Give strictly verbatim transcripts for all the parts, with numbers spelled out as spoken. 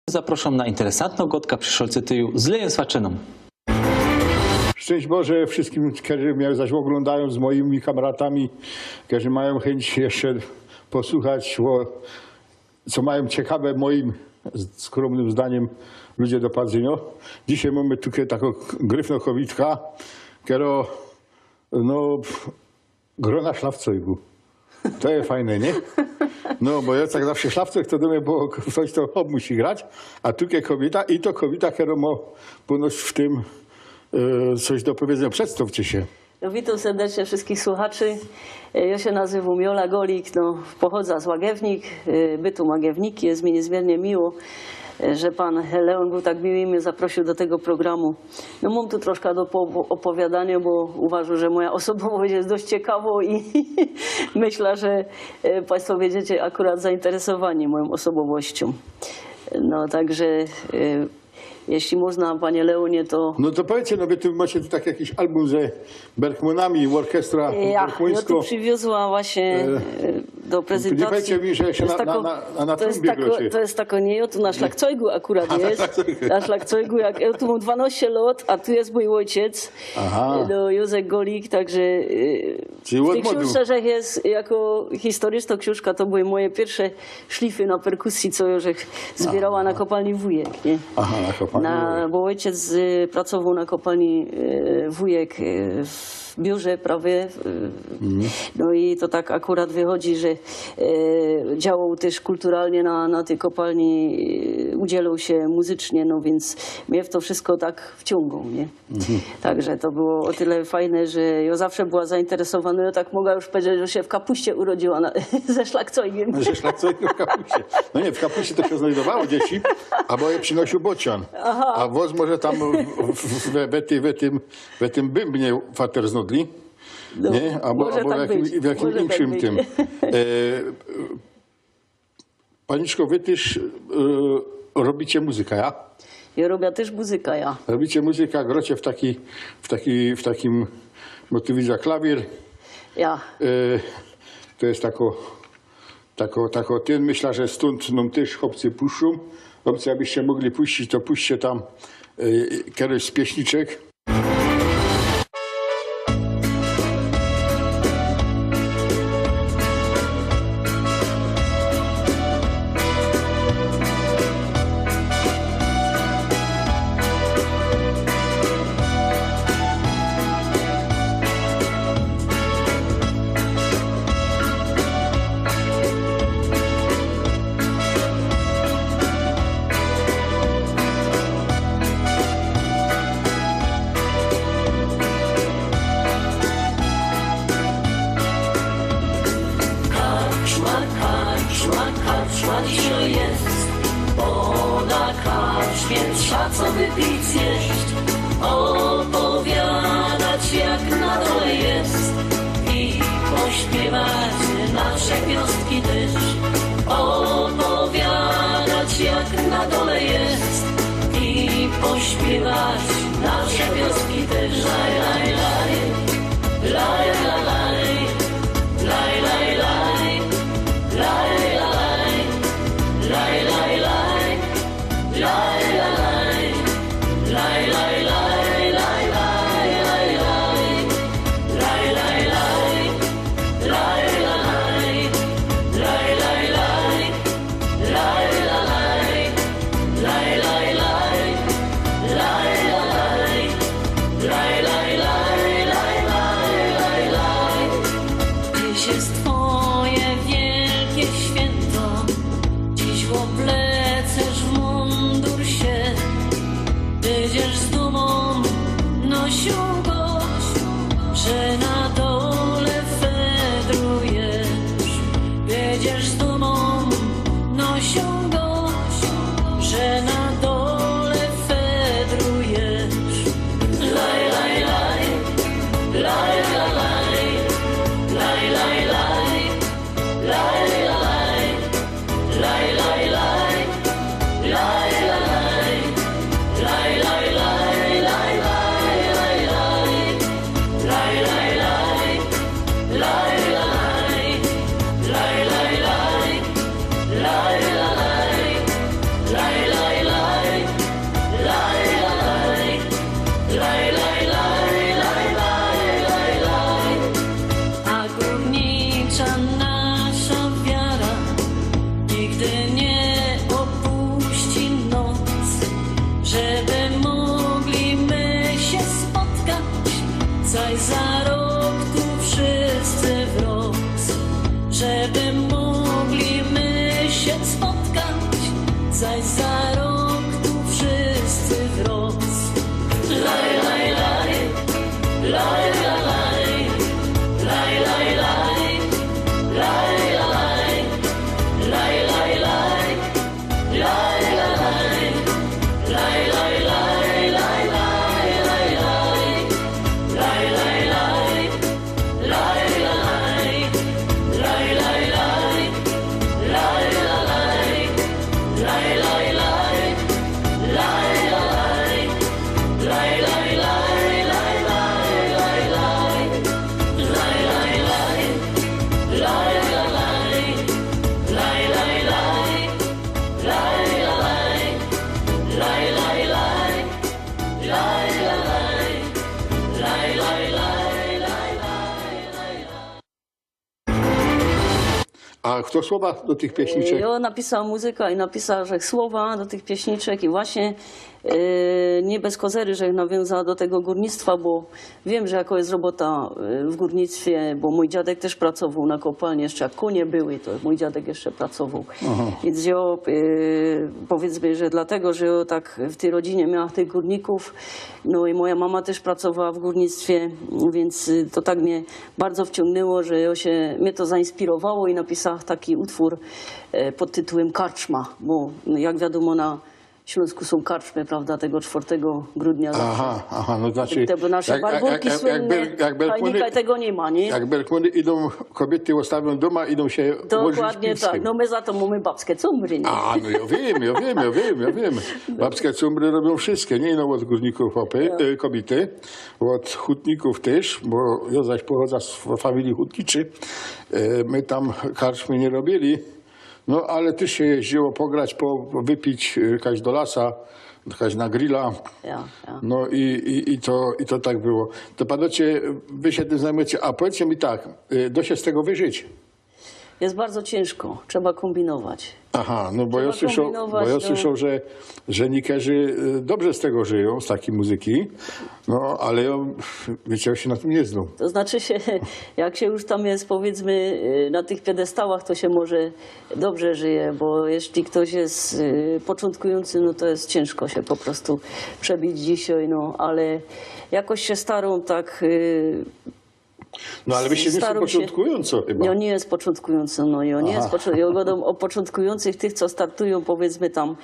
Zaprŏszōm na interesantnõ gŏdkã przi szolcytyju z Lejym Swaczynōm. Szczyńść Boże wszyjskim, kerzy mie zaś ôglōndajōm, z mojimi kamratami, kerzy majōm chyńć jeszcze posuchać, ô, co majōm ciekawe, mojim skrōmnym zdaniym, ludzie do padzyniŏ. Dzisiej mōmy tukej takõ gryfnõ kobiytka, kerŏ, no, grŏ na szlagcojgu. To je fajne, niy? No, bo jŏ tak zawsze szlagcojg, to do mie było, ftoś to musi grać, a tukej kobiyta, i to kobiyta, kerŏ mŏ pōnoć w tym, e, coś do powiyedzeniŏ. Przedstŏwcie sie. No, witōm serdecznie wszyjskich słuchaczy. E, jŏ sie nazywōm Jola Golik, no, pochodzã z Łagiewnik, e, bytōm Łagiewnik, je mi niyzmiernie miło, e, że pōn Leon bōł tak miły i mie zaprosiył do tego programu. No, mōm tu troszkã do po-, ôpowiadaniŏ, bo uważōm, że moja ôsobowość je dość ciekawŏ i myślã, że, e, państwo bydziecie akurat zainteresowani mojōm ôsobowościōm. No, tak że, e, jeźli mōżna, panie Leonie, to... No to powiydzcie, no wy tu mŏcie tu tak jakiś album ze Bergmōnami, ôrkiestra bergmōńskŏ. Ja, jŏ tu prziwiōzła właśnie, e, do prezyntacyje. Niy powiycie mi, że sie na, na, na, na trōmbie grocie. To je tako, niy, jŏ tu na szlagcojgu akurat je. Na szlagcojgu. Na szlagcojgu, jak, jŏ tu mōm dwanŏście lŏt, a tu je mōj ôjciec, aha, no, Józek Golik, tak że, e, w tych ksiōnżkach je jako historycznŏ ksiōnżka, to były moje piyrwsze szlify na perkusji, co jŏ żech zbiyrała na kopalni Wujek, niy? Aha, na kopalni Wujek. Bo ôjciec, e, pracowoł na kopalni, e, Wujek, e, w biurze prawie, e, no i to tak akurat wychodzi, że, e, działoł tyż kulturalnie na, na tyj kopalni, e, udzieloł sie muzycznie, no wiync mie w to wszysko tak wciōngoł, niy? Mhm. Tak że to było ô tyle fajne, że jŏ zawsze była zainteresowanŏ. Jŏ tak moga już pedzieć, że sie w kapuście urodziyła na, ze szlagcojgiem. Ze szlagcojgiem w kapuście. No niy, w kapuście to sie znojdowało dzieci, abo je przinosiōł bocian. Aha. A wŏs może tam w, w, w, we, we ty-, we tym, we tym bymbnie fater znodli. No, niy? Abo, może abo tak w jakim, być. W jakim inkszym tym. E, Paniczko, wy tyż, e, robicie muzyka, ja? Jŏ robia tyż muzyka, ja. Robicie muzyka, grocie w taki, w taki, w takim, bo tu widzã klawiyr. Ja. E, to je tako, tako, tako, tyn, myślã, że stōnd nōm tyż chopcy puszczōm. Chopcy, abyście mogli puścić, to puśćcie tam, e, keryś z pieśniczek. Karczma, karczma, karczma dzisiej je. Poda karczmie trza co wypić, zjeść. Ôpowiadać, jak na dole je. I pośpiywać nasze piōnki tyż. Ôpowiadać, jak na dole je. I pośpiywać nasze piōnki tyż. Laj, laj, laj. Laj, laj, laj. Laj, laj, laj. Laj, laj, laj. Laj, laj, laj. Dziś je twoje wielkie świynto, dziś ôblecesz mundur sie, bydziesz z dumōm nosiōł go, że na dole fedrujesz. Bydziesz z dumōm nosiōł go, że na dole fedrujesz. Laj, laj, laj. Laj, laj, laj. Laj, laj, laj. Laj, laj, laj. Laj, laj, laj. Laj, laj, laj. Laj, laj, laj. Na rok tu wszyscy wroc. Laj, laj, laj. Laj, laj, laj. Laj, laj, laj. Laj, laj, laj. Laj, laj, laj. Laj, laj, laj. Laj, laj, laj. A fto słowa do tych pieśniczek? Jo napisała muzyka i napisała żech słowa do tych pieśniczek i właśnie, e, niy bez kozery żech nawiōnzała do tego gōrnictwa, bo wiym, że jako je robota, e, w gōrnictwie, bo mōj dziadek tyż pracowoł na kopalnie, jeszcze jak kōnie były, to mōj dziadek jeszcze pracowoł. Aha. Wiync jo, e, powiydzmy, że dlatego, że jo tak w tyj rodzinie miała tych gōrnikōw, no i moja mama tyż pracowała w gōrnictwie, wiync, e, to tak mie bardzo wciōngło, że jo sie, mie to zainspirowało i napisała taki utwōr, e, pod tytułym Karczma, bo, no, jak wiadōmo, na Ślōnsku sōm karczmy, prawda, tego czwortego grudnia zawsze. Aha, aha, no znaczy, te, te nasze jak, jak, jak, jak, jak słynne, Ber-, jak Bergmany, Hajnika, tego niy ma, niy? Jak Bergmany idōm, kobiyty ôstawiōm dōma, idōm sie ôżyć piwkiem. Dokładnie tak. No my za to mōmy babske cumbry, niy? A, no jo wiym, jo wiym, jo wiym, jo wiym. Babske cumbry robiōm wszyjske, niy? No ôd gōrnikōw chopy, e, kobiyty, ôd hutnikōw tyż, bo jo zaś pochodza z f-, familije hutniczyj. E, my tam karczmy niy robiyli. No, ale tyż sie jeździło pograć, po-, wypić, y, kaś do lasa, kaś na grilla. Ja, ja. No i, i, i to, i to tak było. To panowie, wy sie tym zajmujecie. A powiydzcie mi tak, y, do sie z tego wyżyć? Je bardzo ciynżko, trzeba kōmbinować. Aha, no bo jo słyszoł, bo jo słyszoł, że, że niykerzy, y, dobrze z tego żyjōm, z takij muzyki. No, ale jo, wiycie, jo sie na tym niy znōm. To znaczy sie, jak sie już tam je, powiydzmy, y, na tych piedestałach, to sie może dobrze żyje, bo jeśli ftoś je, y, poczōntkujōncy, no to je ciynżko sie po prostu przebić dzisiej, no, ale jakoś sie starōm tak, y, No, ale wy sie niy starōm sie poczōntkujōnco chyba. No, niy je poczōntkujōnco, no, jo niy je poczōn-, jo godōm ô poczōntkujōncych, tych, co startujōm, powiydzmy, tam,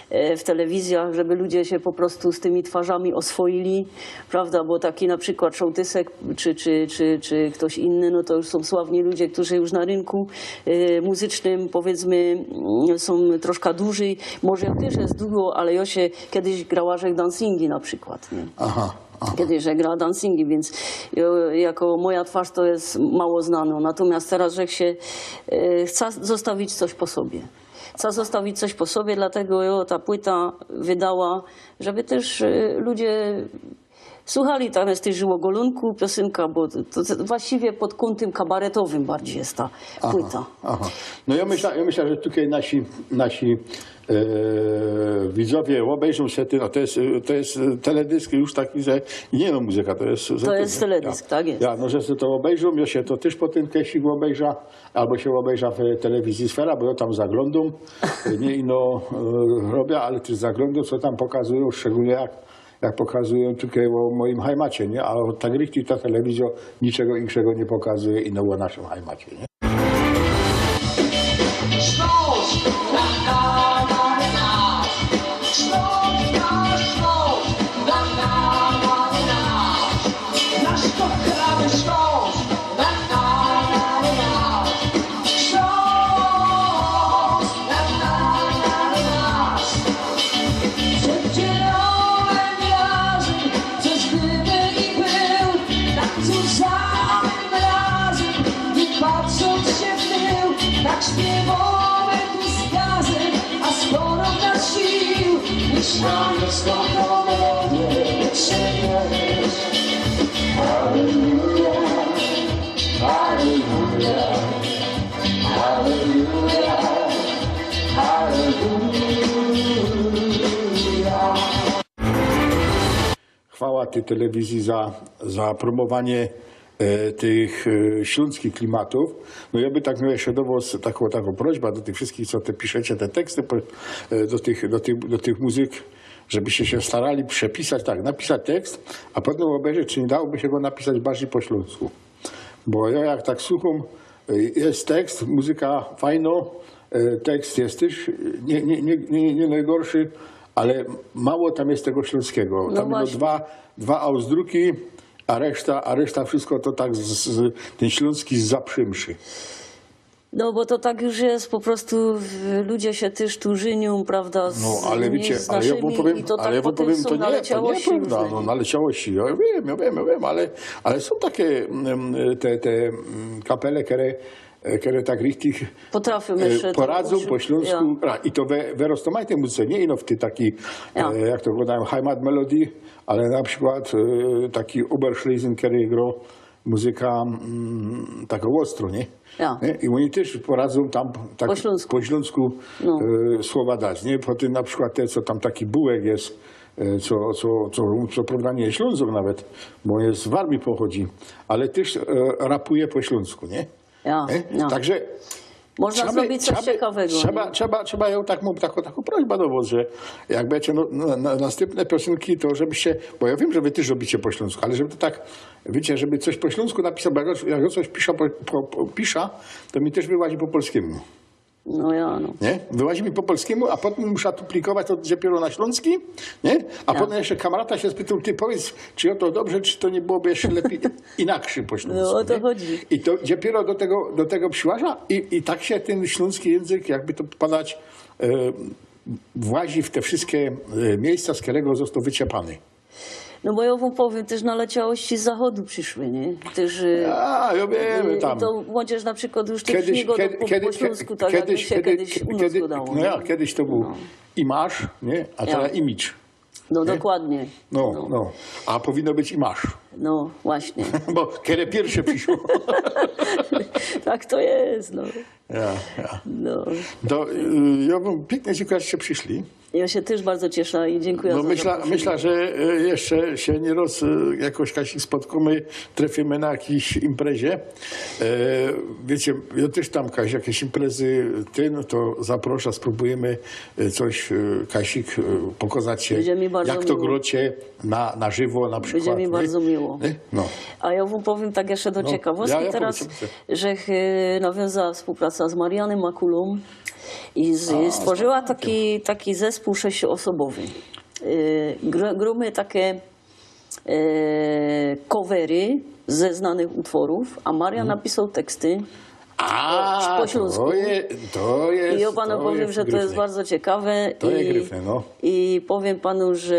e, w telewizyjach, żeby ludzie sie po prostu z tymi twarzami ôswoili, prawda, bo taki na przikłod Szołtysek czy, czy, czy, czy ftoś inny, no to już sōm sławni ludzie, ftorzy już na rynku, e, muzycznym, powiydzmy, mm, sōm troszka dużyj. Może jo tyż je dugo, ale jo sie kedyś grała żech dancingi na przikłod, niy? Aha. Aha. Kedyś żech grała dancingi, wiync, e, jako moja twarz to je mało znano. Natomiast teroz żech sie, e, chca zostawić coś po sobie. Chca zostawić coś po sobie, dlatego jo ta płyta wydała, żeby tyż, e, ludzie słuchali tam z tyż Żywego Golōnku piosynka, bo to, to właściwie pod kōntym kabaretowym bardzij je ta płyta. Aha. No jo myśla, jo myśla, że tukej nasi, nasi, e, widzowie ôbejrzōm se ty, no to je, to je teledysk już taki, że niy no muzyka, to je... To je teledysk, tak je. Ja, no, że se to ôbejrzōm, jo sie to tyż potym kedyś ôbejrza, abo sie ôbejrza w telewizji Sfera, bo jo tam zaglōndōm, niy ino, e, robia, ale tyż zaglōndōm, co tam pokazujōm, szczególnie jak jak pokazujōm tukej ô mojim hajmacie, niy? A tak richtig ta telewizyjo niczego inkszego niy pokazuje i no ô naszym hajmacie, niy? Ksiądz na, na, na, na nas. Przed zielonym lasem, przez dymy i pył, tak co samym razem, nie patrząc się w tył, tak śpiewamy tu z gazem, a sporo w nas sił. Mieszkamy z tą melodią, nie trzeba. Halleluja. Halleluja, halleluja, halleluja. Chwała tyj telewizyji za, za promowanie e, tych e, ślōnskich klimatōw. No jŏ bych tak mioł jeszcze do wŏs takõ, takõ prośba do tych wszyskich, co te piszecie te teksty po- e, do tych, do tych, do tych muzyk, żebyście sie starali przepisać, tak, napisać tekst, a potym ôbejrzeć, czy niy dałoby sie go napisać bardzij po ślōnsku. Bo jŏ jak tak słuchōm, e, je tekst, muzyka fajnŏ, e, tekst je tyż niy, niy, niy, niy, niy nojgorszy, ale mało tam je tego ślōnskigo. No Tam ino właśnie. dwa, dwa ausdruki, a reszta, a reszta wszysko to tak z, z, tyn ślōnski z zaprzymszy. No bo to tak już jest, po prostu w- ludzie się też tu żynią, prawda, z, No, ale mniej wiecie, z ale ja naszymi wam powiem, i to ale tak ja wam potem powiem, są to nie, to naleciałości nieprawda, różne. No, naleciałości, ja wiem, ja wiem, ja wiem, ale, ale są takie mm, te, te mm, kapele, które, e, które tak richtig Potrafią e, jeszcze poradzą tak po ślōnsku, Ja. A, i to we, we rozmaitej muzyce, nie ino w tej takiej, Ja. e, jak to gadają, Heimatmelodie, ale na przykład e, taki Oberschlesien, który grał muzyka mm, taką ostrą, nie? Ja. Nie? I oni też poradzą tam tak Po ślōnsku. po ślōnsku No. e, słowa dać, nie? Potem na przykład te, co tam taki bułek jest, e, co, co, co, co prawda nie jest Ślązok nawet, bo on jest z Warmii pochodzi, ale też e, rapuje po śląsku, nie? Ja, Nie? ja. Także Można trzeba by- zrobić coś trzeba by- ciekawego. Trzeba, Nie? trzeba, trzeba ją tak, mam taką, taką prośbę do was, że jak będziecie no, na, na, następne piosenki, to żebyście, bo ja wiem, że wy też robicie po śląsku, ale żeby to tak, wiecie, żeby coś po śląsku napisać, bo jak, jak ja coś piszę po, po, po, piszę, to mi też wyłazi po polskiemu. No ja, no. Nie? Wyłazi mi po polskiemu, a potem muszę duplikować to dopiero na śląski, nie? A Ja. Potem jeszcze kamarata się spytał, ty powiedz, czy ja to dobrze, czy to nie byłoby jeszcze lepiej inaczej po śląsku. No, o to Nie? chodzi. I to dopiero do tego, do tego przyłaża i, i tak się ten śląski język, jakby to podać, e, włazi w te wszystkie e, miejsca, z którego został wyciepany. No bo ja wam powiem, też naleciałości z zachodu przyszły, nie? Też, y, A, ja wiem, y, tam. To młodzież na przykład już też Kiedyś, nie gada kiedy- po, kiedy- po śląsku, tak kiedyś, jak się kiedy- kiedyś u nas kiedy- gadało. No Nie? Ja, kiedyś to był No. i masz, nie? A Ja. Teraz i micz. No dokładnie. No, no, A powinno być i masz. No właśnie. Bo kiedy pierwsze przyszło. Tak to jest, no. Ja, ja. no. To, y, ja wam pięknie dziękuję, że przyszli. Ja się też bardzo cieszę i dziękuję No za myślę, zaproszenie. Myślę, że y, jeszcze się nie raz y, jakoś Kasi spotkáme, trafimy na jakiejś imprezie. E, wiecie, ja też tam Kaś, jakieś imprezy, ty, no to zaproszę, spróbujemy y, coś, y, Kasik, y, pokazać się, Będzie mi bardzo jak to miło. Grocie na, na żywo na przykład. Będzie mi Nie? bardzo miło. Nie? No. A ja wam powiem tak jeszcze do No, ciekawostki ja- ja teraz, powiem, co- że ch- nawiązała współpraca z Marianem Makulą i z, A, stworzyła z taki, taki zespół sześcioosobowy. Y, gr, gramy takie e, covery ze znanych utworów, a Marian napisał teksty. A, po śląsku. To jest, to jest, I ja panu powiem, że to jest gryfne. Bardzo ciekawe. To i, jest gryfne, no. I powiem panu, że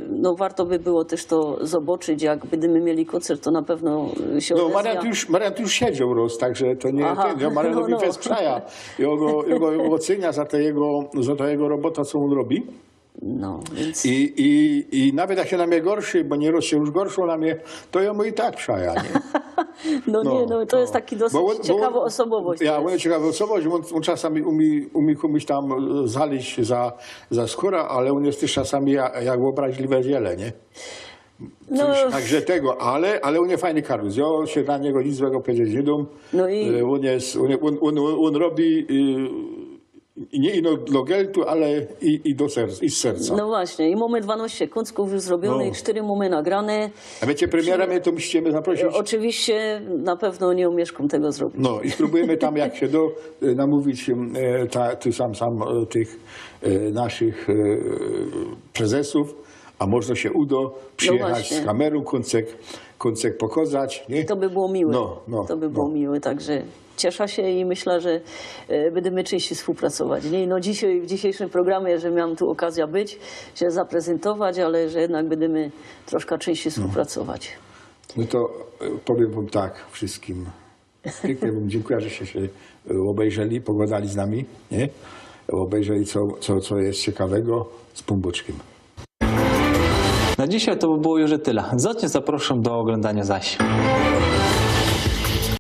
no, warto by było też to zobaczyć, jak będziemy mieli koncert, to na pewno się No, odezwie. Marian tu, już, Marian tu już siedział roz, także to nie Aha. Ten, ja Marianowi No, no. Fest Przaja. Ja go, ja go oceniam za tę jego, za tę jego robotę, co on robi. No, więc... I, i, I nawet jak się na mnie gorszy, bo nieraz się już gorszą na mnie, to ja mu i tak przaja, nie? No, nie, no to jest taki dosyć Bo on- bo ciekawą on- osobowość. Ja, to on jest. jest ciekawa osobowość, on, on czasami umie, umie komuś tam e, zaleźć za, za skórę, ale on jest też czasami jak, jak obraźliwe ziele, nie? No, Cóż, także tego, ale, ale on jest fajny Karus. Ja się na niego nic złego powiedzieć nie dam. No i- E, On jest, on, on, on, on robi y, i nie ino do geltu, ale i, i do serca, i z serca. No właśnie, i mamy dwanaście kącków już zrobionych, No. Cztery mamy nagrane. A wiecie, premiera mnie to musicie mnie zaprosić. Oczywiście na pewno nie omieszkam tego zrobić. No i spróbujemy tam, jak się do, y, namówić e, ta, tu sam, sam e, tych e, naszych e, prezesów, a może się uda przyjechać właśnie. Z kamerą, kącek, kącek pokazać, nie? To by było miłe. No, no, to by było no. Miłe, także cieszę się i myślę, że e, będziemy częściej współpracować. Nie? No dzisiaj, w dzisiejszym programie, że miałam tu okazję być, się zaprezentować, ale że jednak będziemy troszkę częściej No. Współpracować. No to e, powiem wam tak wszystkim. Pięknie wam dziękuję, żeście się e, obejrzeli, pogadali z nami, nie? Obejrzeli, co, co, co jest ciekawego z Pumbuczkiem. Na dzisiej to by było już tyle. Zacnie zaproszam do ôglōndaniŏ zaś.